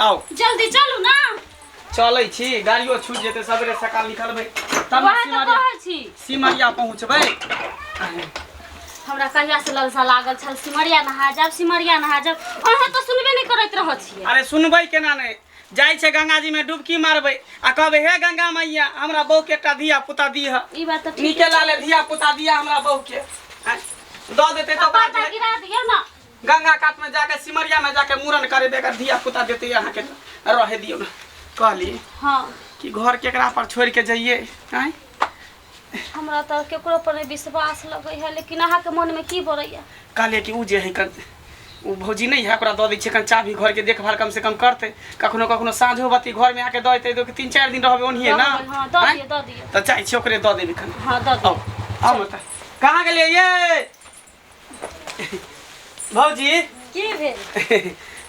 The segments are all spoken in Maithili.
आउ जल्दी चलू ना चलै छी गाड़ियो छूट जेतै सवेरे सकाल निकलबै तब ने वएह तऽ सिमरिया कहै छी सिमरिया पहुँचबै हमरा कहिया से ललसा लागल छल सिमरिया नहा जाब सिमरिया नहा जाब अहाँ तऽ सुनबे नहि करैत रहै छियै अरे सुनबै केना नहि जाइ छै गंगा जी में डुबकी मारबै आ कहबै हे गंगा मैया हमरा बहू के एकटा धिया पुता दीह ई बात तऽ ठीक नीके लाले धिया पुता दिया हमरा बहू के आँय, दऽ देतै तऽ ओकरा पाता गिरा दियौ ना गंगा कात में जाके सिमरिया में जाके मूड़न करेबै अगर धिया पुता देतै अहाँके तऽ रहे दियौ ने कहली हाँ कि घर केकरा पर छोड़ि के जइयै आँय हमरा तऽ केकरो पर नहि विश्वास लगै है लेकिन अहाँके मनमे की बरैया कहलियै कि ओ जे है कन ओ भौजी नहि है ओकरा दऽ दै छियै कन चाभी घरके देखभाल कम से कम करतै कखनो कखनो साँझो बत्ती घरमे आके दऽ देतै तऽ तीन चारि दिन रहबै ओनहिए ने रहबै, हाँ, दऽ आँय? दियौ, दऽ दियौ। तऽ चाहै छियै ओकरे दऽ देबै कन हाँ दऽ आउ दियौ आउ ने तऽ कहाँ गेलियै ये भौजी की भेल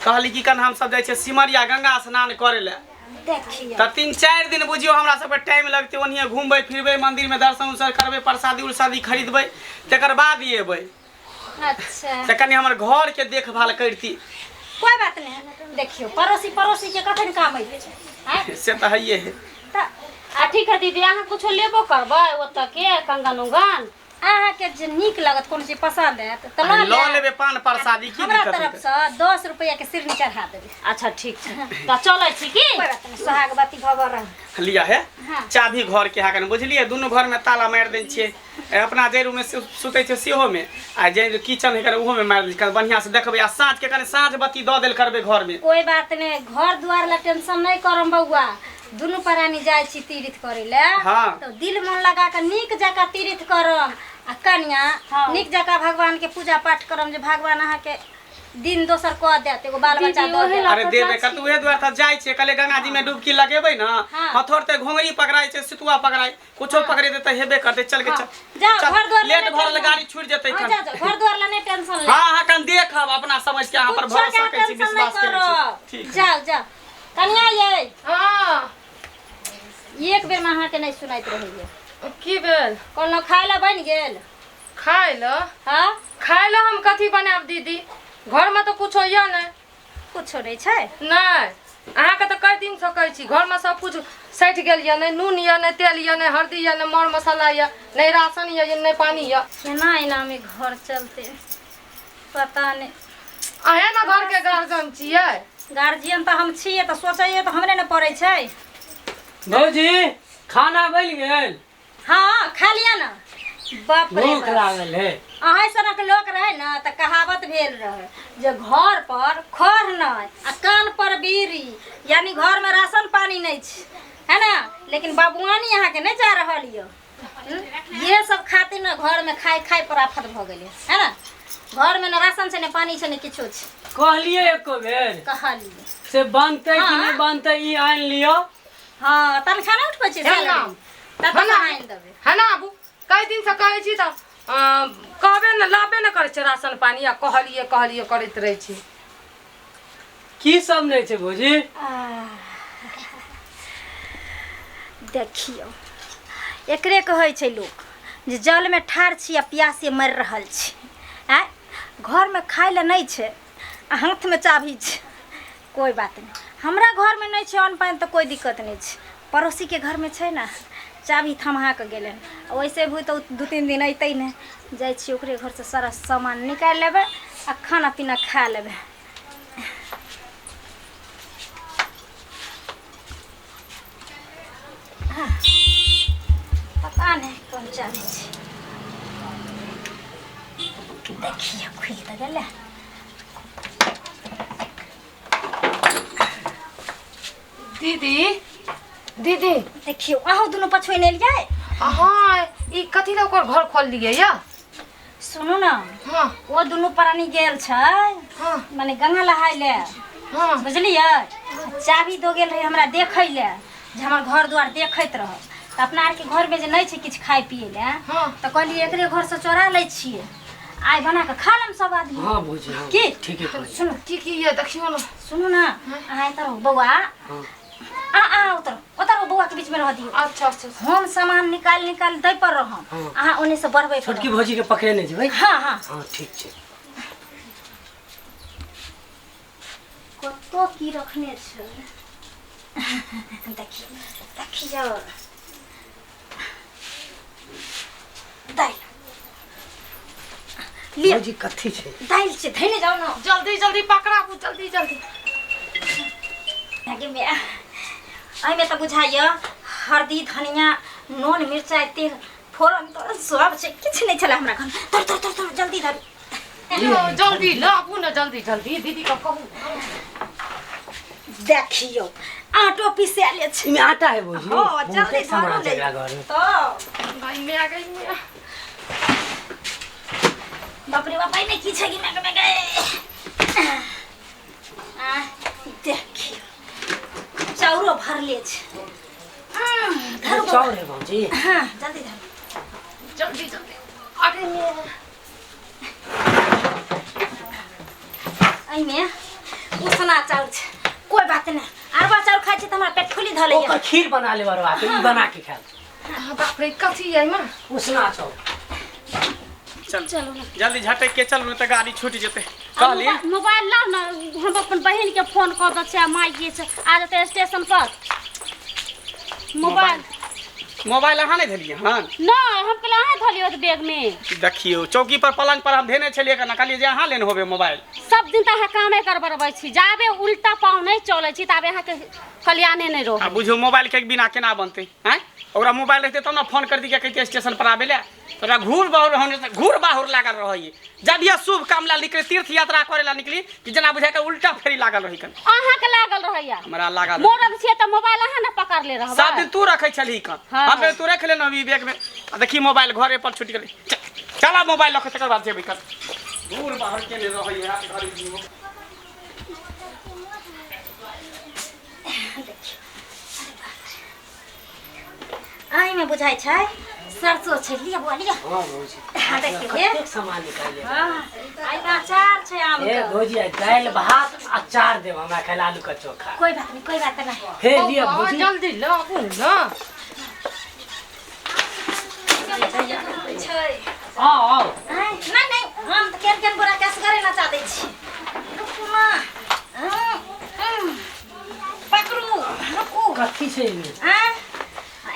कहली कि कन हम सब जाइ छियै सिमरिया गंगा स्नान करै लए देखियौ तऽ तीन चारि दिन बुझियौ हमरा सबके टाइम लगतै ओनहिए घुमबै फिरबै मन्दिरमे दर्शन उर्शन करबै प्रसादी उरसादी खरीदबै तकर बाद एबै अच्छा से कनि हमर घरके देखभाल करती कोई बात नहीं देखियौ पड़ोसी पड़ोसी के कखन काम अबै छै आँय? से तऽ हइए है तऽ आ ठीक है दीदी अहाँ कुछो लेबो करबै ओतऽ के कंगन उंगन अहाँके जे नीक लागत कोनो चीज पसंद आयत तऽ लऽ लऽ लेब लेबै पान प्रसादी की हमरा दिक्कत तरफ हेतै से 10 रुपया के सिरनी चढ़ा देबै अच्छा ठीक छै तऽ चलै छी की कोई बात नहीं सोहागवती भव रह लिया है हाँ। चाभी घर के हाकन बुझलियै दुनू घर में ताला मारि देने छियै ए, अपना जे रूम में सुतै छियै सेहो में आ जे किचन है ओहो में मारि देल बढ़िया से देखबै आ साँझ के कनि साँझ बत्ती दऽ देल करबै घर में कोई बात नहीं घर द्वार ला टेंशन नहीं करम बउआ दुनू प्राणी जाइ छी तीर्थ करे ले तो दिल मन लगा के नीक जकाँ तीर्थ करम आ कनिया नीक जकाँ भगवान के पूजा पाठ करम जे भगवान अहाँ के दिन दोसर कऽ देत एगो बाल बच्चा दीदी, दऽ ओहे देत ला अरे तऽ देबे जाइ कर छी। उहे दुआरे तऽ जाइ छियै कहलियै गंगा जी में डुबकी लगेबै ने हथौड़ते घोंघरी पकड़ाइ छै सितुआ पकड़ाइ कुछो पकड़ेतै तऽ हेबे करतै चल के चल जाओ चल, घर द्वार लेट भऽ रहल गाड़ी छूट जेतै हाँ, कन जाओ जाओ घर द्वार ला नहीं टेंशन ले हाँ हाँ कन देखब अपना समझ के अहाँ पर कुछो के भरोसा करै छी टेंशन नहीं विश्वास करै करब छी ठीक जाओ जाओ कनिया ये एक बेर में अहाँके नहीं सुनाइत रहैया की भेल कोनो खाय ला बनि गेल खाय लए हाँ खाय लए हम कथी बनायब दीदी घरमे तऽ कुछो यऽ नहि कुछो नहि छै नहि अहाँके तऽ कई दिनसँ कहै छी घरमे सब कुछ सठि गेल यऽ नहि नून यऽ नहि तेल यऽ नहि हल्दी यऽ नहि मर मसाला यऽ नहि राशन यऽ नहि पानि यऽ केना एनामे घर चलते पता नहि अहेँ ने घरके गार्जियन छियै गार्जियन तऽ हम छियै तऽ सोचैए तऽ हमरे ने पड़ै छै भौजी खाना बनि गेल हाँ खा लिअ ने बाप रे भूख बाप। लागल है अहाँ सनक लोक रहे ने तऽ कहावत भेल रहे जे घर पर खर नहि आ कान पर बीड़ी यानी घर में राशन पानी नहि छै है ना लेकिन बाबुआनी अहाँके नहि जा रहल यऽ ये सब खातिर ने घर में खाय खाय पर आफत भऽ गेलै है ना घर में न राशन छै ने पानी छै ने किछो छै कहलियै एको बेर कहलियै से बनतै कि नहि बनतै ई आनि लिअ हँ तनखा नहि उठबै छी हे सैलरी ना। तब हे ना। आनि देबै है ना आबू कई दिनसँ कहै छी तऽ कहबे ने लाबे ने करै छै राशन पानी आ कहलियै कहलियै करैत रहै छी की सब नहि छै भौजी देखियौ एकरे कहै छै लोक जे जलमे ठाढ़ छी आ प्यासे मरि रहल छी आँय घरमे खाय लए नहि छै आ हाथमे चाभी छै कोइ बात नहि हमरा घरमे नहि छै अन्न पानि तऽ कोइ दिक्कत नहि छै पड़ोसीके घरमे छै ने चाभी थमहा कऽ गेलै हन वैसे भी तऽ ओ 2-3 दिन अयतै नहि जाइ छियै ओकरे घरसँ सारा सामान निकालि लेबै आ खाना पीना खा लेबै पता नहि कोन चाभी छै देखियौ खुलि तऽ गेलै दीदी दीदी देखियौ अहूँ दुनू पछुए नहि एलियै हँ ई कथी लए ओकर घर खोललियै यऽ सुनू ने ओ दुनू प्राणी गेल छै माने गंगा नहाय ले बुझलियै चाभी दऽ गेल रहै हमरा देखै ले जे हमर घर दुआर देखैत रहब तऽ अपना आरके घरमे जे नहि छै किछु खाय पियै लए तऽ कहलियै एकरे घरसँ चोरा लै छियै आइ बना कऽ खा लेम सब आदमी हाँ भौजी हाँ की ठीके कहलियै सुनू की की ये देखियौ ने सुनू ने अहाँ एतऽ रहू बौआ आ आ उतर उतर बौआ के बीच में रह दियौ अच्छा अच्छा हम सामान निकाल निकाल दै पर रहम अहाँ ओने से बढ़बै पर छोटकी रहम। भौजी के पकड़े जेबै हाँ हाँ हाँ ठीक छै कते कतऽ की रखने छै। देखियौ देखियौ, दालि लिअ। भौजी कथी छै? दालि छै, धैने जाउ ने। जल्दी जल्दी पकड़ाबू, जल्दी जल्दी। गे माय, एहिमे तऽ बुझाइए हरदी धनिया नून मिरचाइ तेल फोरन तोरन सब छै, किछु नहि छलै हमरा घर। तर तर तर तर जल्दी धरू। यौ, जल्दी लाबू ने, जल्दी जल्दी दीदी के कहू। देखियौ आटो पिसायल छै। इमे आटा है भौजी? हँ, जल्दी बहुते सामान धरू छै ने। एकरा घर में। तऽ भाई मैं गई मैं। बाप रे बाप, एहिमे की छै? गे माय गे माय गे, आ देखियौ चाउरो भरले छै। धरू बाबा। चाउर है भौजी? हाँ, जल्दी धरू। जल्दी जल्दी, अरे मैं। एहिमे उसना चाउर छै, कोइ बात नहि। अरबा चाउर खाइ छी तऽ हमरा पेट फुली धऽ लैए। ओकर खीर बना लेब अरवा के, ई बना के खायब। हाँ, बाप रे, कथी है एहिमे? उसना चाउर। चल चलू ने। जल्दी झटक के चलू, नहि तऽ गाड़ी छूटि जेतै। आ कहली मोबाइल लाउ ने, हम अपन बहिन के फोन कऽ दै छियै आ माय के छै, आ जेतै स्टेशन पर। मोबाइल मोबाइल अहाँ नहि धेलियै हन? नहि, हम कहलियै अहाँ धऽ लियौ बैग में। देखियौ, चौकी पर पलंग पर हम धेने छलियै कना, कहलियै जे अहाँ लेने होबै मोबाइल। सब दिन तऽ अहाँ कामे गड़बड़बै छी, जाबे उल्टा पाँव नहि चलै छी ताबे अहाँके कल्याणे नहि आ रहै। बुझियौ मोबाइल के बिना केना बनतै? आँय, ओकरा मोबाइल रहितै तब ने फोन कर दियै, कहितियै स्टेशन पर आबै लए। तऽ ओकरा घूर बाहुर होने से घूर बाहुर लागल रहै। जब यह शुभ काम ला निकली, तीर्थ यात्रा करे ला निकली, कि जेना बुझाय के उल्टा फेरी लागल रही कन। अहाँके लागल रहैया? हमरा लागल। मरद छियै तऽ मोबाइल अहाँ ने पकड़ले रहबै। सब दिन तू रखै छलही कन। हाँ। हम कहलियै तू रख ले अभी बैग में। आ देखी मोबाइल घरे पर छूटि गेलै। चला मोबाइल लऽ के तकर बाद जेबै कन। घूर बाहुर केने रहै हाथ घड़ी जीवो। एहिमे बुझाइ छै सरसो छै। लिअ बौआ, लिअ। हाँ भौजी। हाँ, देखियौ। कतेक सामान निकालि लेबै। हाँ, एहिमे अचार छै आम ए के। भौजी, आइ दालि भात अचार देब हमरा खाय आलू के चोखा। कोइ बात नहि, कोइ बात नहि। हे लिअ बौआ, भौजी। जल्दी लाबू ने। छै। आउ आउ। आँय, नहि नहि, हम तऽ केहन केहन बोरा के असगरे नचा दै छी। रुकू ने। पकड़ू, रुकू। कथी छै एहिमे? आँय,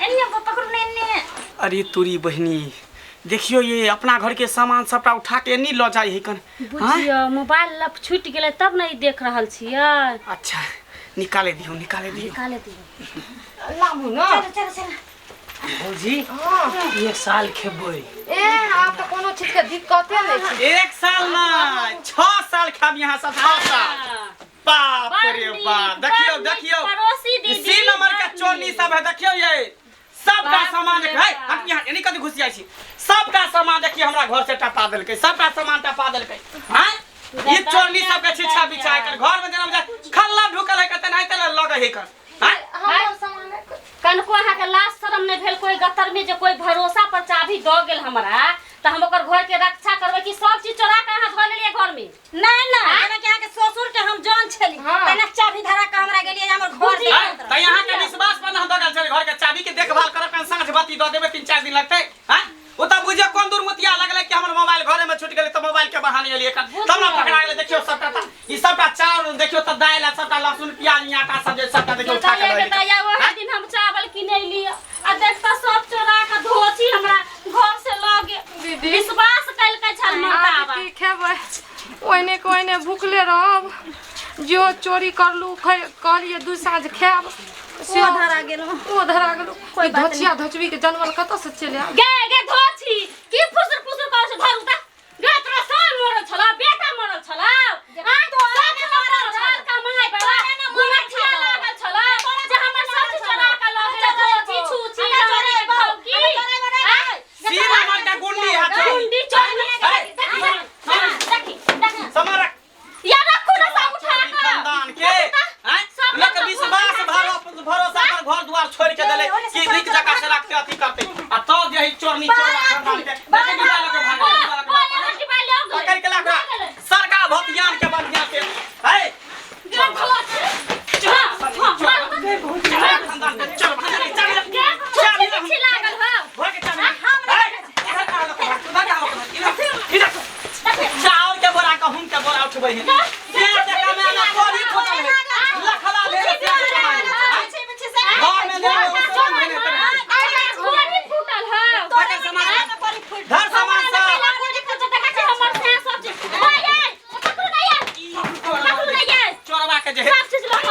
एन्ने पकड़ू ने, एन्ने। अरे तोरी बहिनी, देखियो ये अपना घर के सामान सबटा उठा के एनी लऽ जाइ है कन। बुझियौ मोबाइल लग छूटि गेलै तब ने ई देख रहल छियै। अच्छा, निकाले दियौ, निकाले दियौ। निकाले दियौ। लाबू ने। चलू चलू चलू। भौजी, हाँ। एक साल खेबै। ए आब तऽ कोनो चीज के दिक्कते नहि छै। एक साल नहीं, 6 साल खाब यहाँ सब, 6 साल। बाप बड़ रे नीक, बाप, देखियो बड़ नीक देखियो पड़ोसी दीदी, सी नंबर के बड़ चोरनी नीक। सब है। देखियो ये सबटा बाप सामान रे देख है। बाप। हम यहाँ एनी कथी घुस जाइ छी। सबटा सामान देखियो हमरा घर से टपा देलकै, सबटा सामान टपा देलकै। हैं, ई चोरनी सब के छिछा बिछा कर घर में जेना बुझाय खल्ला ढुकल है, कते नहीं तेना लगे है कर। हैं, हमर सामान है। कनको अहाँके लाज शरम नहि भेल कोई गतर में जे कोई भरोसा पर चाभी दऽ गेल हमरा तऽ हम ओकर घर के रक्षा करबै कि सब चीज चोरा के अहाँ धऽ लेलियै घर में? नहि नहि, जेना कि अहाँके ससुर के हम जान छली हाँ। तेना चाभी धरा के हमरा गेलियै जे हमर घर बुझी। हैं, देखैत त यहाँ के विश्वास पर न हम दगल छली। घर के चाबी के देखभाल करब कन, साँझ बत्ती दऽ देबै, 3-4 दिन लगतै। हैं, ओ तऽ बुझियौ कोन दूर मुतिया लगलै कि हमर मोबाइल घरे में छूटि गेलै, तऽ मोबाइल के बहाने एलियै कन, तब ने पकड़ा गेलै। देखियौ सबटा तऽ ई सबटा चाउर देखियौ तऽ दालि आ सबटा लहसुन प्याज आटा सब जे सबटा देखियौ उठा के बताइए लऽ एलियै। बताइए, वही दिन हम चावल किनैली आ देखता सब चोरा के धोची हमरा घर से लऽ गेल। दीदी। विश्वास कलकै छल आब मर्दाबा। की खेबै? ओहिने के ओहिने भुखले रहब। जो चोरी करलू, कहलियै दू साँझ खायब से ओ धरा गेलहुँ। ओ धरा गेलहुँ। कोई ई बात धोचिया धोचबी के जानवर कतऽ से चलि आयल? गे गे धोची, की फुसुर फुसुर करै छै? धरू तऽ गे, तोरा साल मरल छला, बेटा मरल छला, आँय, तोरा सब ने मरल मरल छला। कमाइ बला तोरा ने मरल गुणठिया छला। लागल छला तोरा जे हमर ने सब मरल चीज चोरा के लऽ गेलै। छला। धोची छूची हमरा चोरेबो, खौकी। हमरा चोरेबो नहि। आँय? सी नंबर के गुंडी है चोर। गुंडी चोरनी। है। देखी देखी देखी। सामान रख। या रखू ना सब उठा चोरी के। खानदान के हैं, सब लोक रखू, विश्वास भरोसा पर घर द्वार छोड़ के देले कि नीक जगह से रखते अथी करते, आ तब जे है चोरनी चोर खानदान के देखी डिब्बा लऽ के भागल, डिब्बा लऽ के भागल। पकड़ के ला ओकरा। सरका भतियान के बढ़िया से है।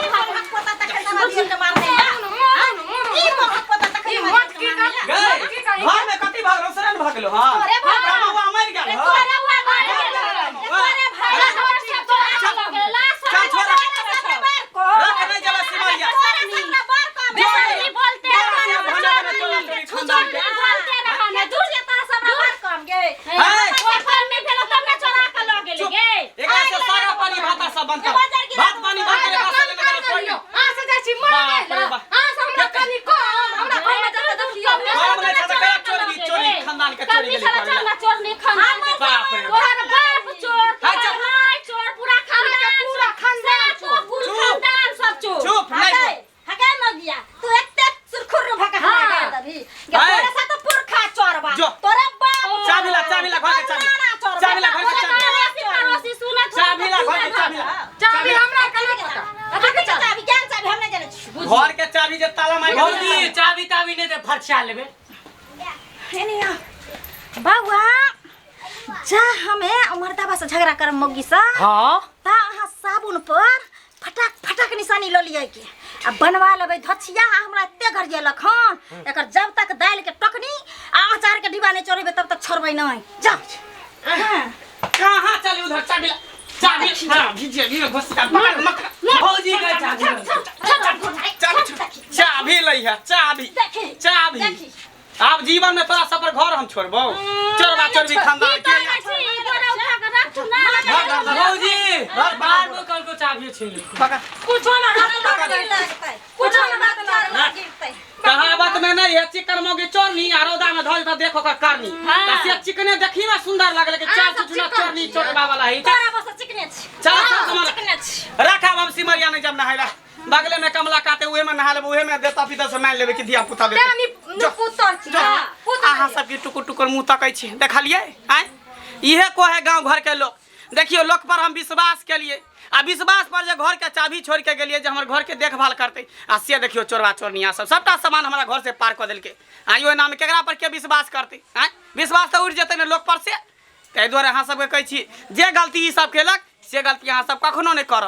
मोहक पोता तखन हमरा दियल के मारने या ई मोहक पोता तखन ई हमरा मत दियल की के मारने कर या। गए घर में कथी भऽ गेलो सरे भऽ गेलो हां तोरे भऽ गेलो। रामवा मरि गेल हँ। तोरे भऽ गेल। तोरे भऽ गेल। चल छोड़ रख नहीं जेबै सिमरिया तोरे सबरा बड़ कम बेसरमी बोलते तोरा से भने भने चोरा चोरी खानदान के बोलते रहा ने दूर जे तोरा सबरा बड़ कम गे है कोई में भेलो तब ने चोरा के लऽ गेली चुप। गे एकरा से सारा पानी भाता सब बंद कर भात पानी बंद कर एकरा से लेने देने कोई नहीं। अहाँ से जाइ छी मर बाप रे गेल बाप। अहाँ से हमरा कनि कम हमरा घर में जाके देखियौ कम नहीं छै तऽ कहिया चोरी चोरी खानदान के चोरी गेली चल करे चल चोर नहीं खानदान के। बाप रे बाप। तोहर बाप चोर हाँ, तोहर चुप। भाई चोर पूरा खानदान पूरा खानदान चोर कुल चुप। खानदान सब चोर चुप नहीं हके हके मगिया तू एते सुरखुर भका हाँ। हमरा दे दभी गे है। तोरे साथ पुरखा चोरबा जो। तोरे बाप चाबी ला चाबी ला घर के चाबी नाना चोरबा। चाबी ला घर के चाबी पड़ोसी पड़ोसी सुनत हो चाबी ला घर के चाबी ला चाबी हमरा केना पता हके चाबी ज्ञान चाबी हम नहीं जाने छी घर के चाबी जे ताला मारि भौजी चाबी ताबी नहि दे फरछा लेबै एने आ बाबा जा हमे मर्दाबा से झगड़ा करम मौगी से हाँ ता अहाँ साबुन पर फटाक फटाक निशानी लऽ लियै के आ बनवा लेबै धछिया आ हमरा एते गरियलक हन एकर जब तक दालि के टोकनी आ अचार के डिब्बा नहि चढ़ेबै तब तक छोड़बै नहि जा हाँ। कहाँ चली उधर चाबी ला चाबी हाँ भीजिए भीजिए घुस कर पकड़ मत भौजी के चाबी चाबी चाबी लै है चाबी देखी चाबी देखी आब जीवन में तोरा सब पर घर हम छोड़बौ चोरबा चोरबी खानदान के भौजी बार में कल को चाबी छीन ली पकड़ कुछो ना लगतै कुछो ना बात ना गिरतै कहावत में नहीं है चिकन मोगी चोरनी आ रौदा में धल त देखो कर करनी हाँ। त से चिकने देखी में सुंदर लगले कि चाल सब चुचुना चिकन चोरनी चोरबा वाला है तोरा बस चिकने छी चल चल तुम्हारा चिकने छी रखा हम सिमरिया नहीं जब नहाइला बगले में कमला काटे उहे में नहा लेबे उहे में देता पीता से मान लेबे कि धिया पुता देते तेनी पुत्र छी पुत्र अहाँ सबके टुकुर टुकुर मुँह तकै छी देखलियै आँय इहे कहै गाँव घरके लोक देखियौ लोक पर हम विश्वास केलियै आ विश्वास पर जे घरके चाभी छोड़ि के गेलियै जे हमर घरके देखभाल करतै आ से देखियौ चोरबा चोरनिया सब सबटा सामान हमरा घर से पार कऽ देलकै आँय ओहि नाम केकरा पर के विश्वास करतै आँय विश्वास तऽ उड़ि जेतै ने लोक पर से ताहि दुआरे अहाँ सबके कहै छी जे गलती ई सब केलक से गलती अहाँ सब कखनो नहि करब।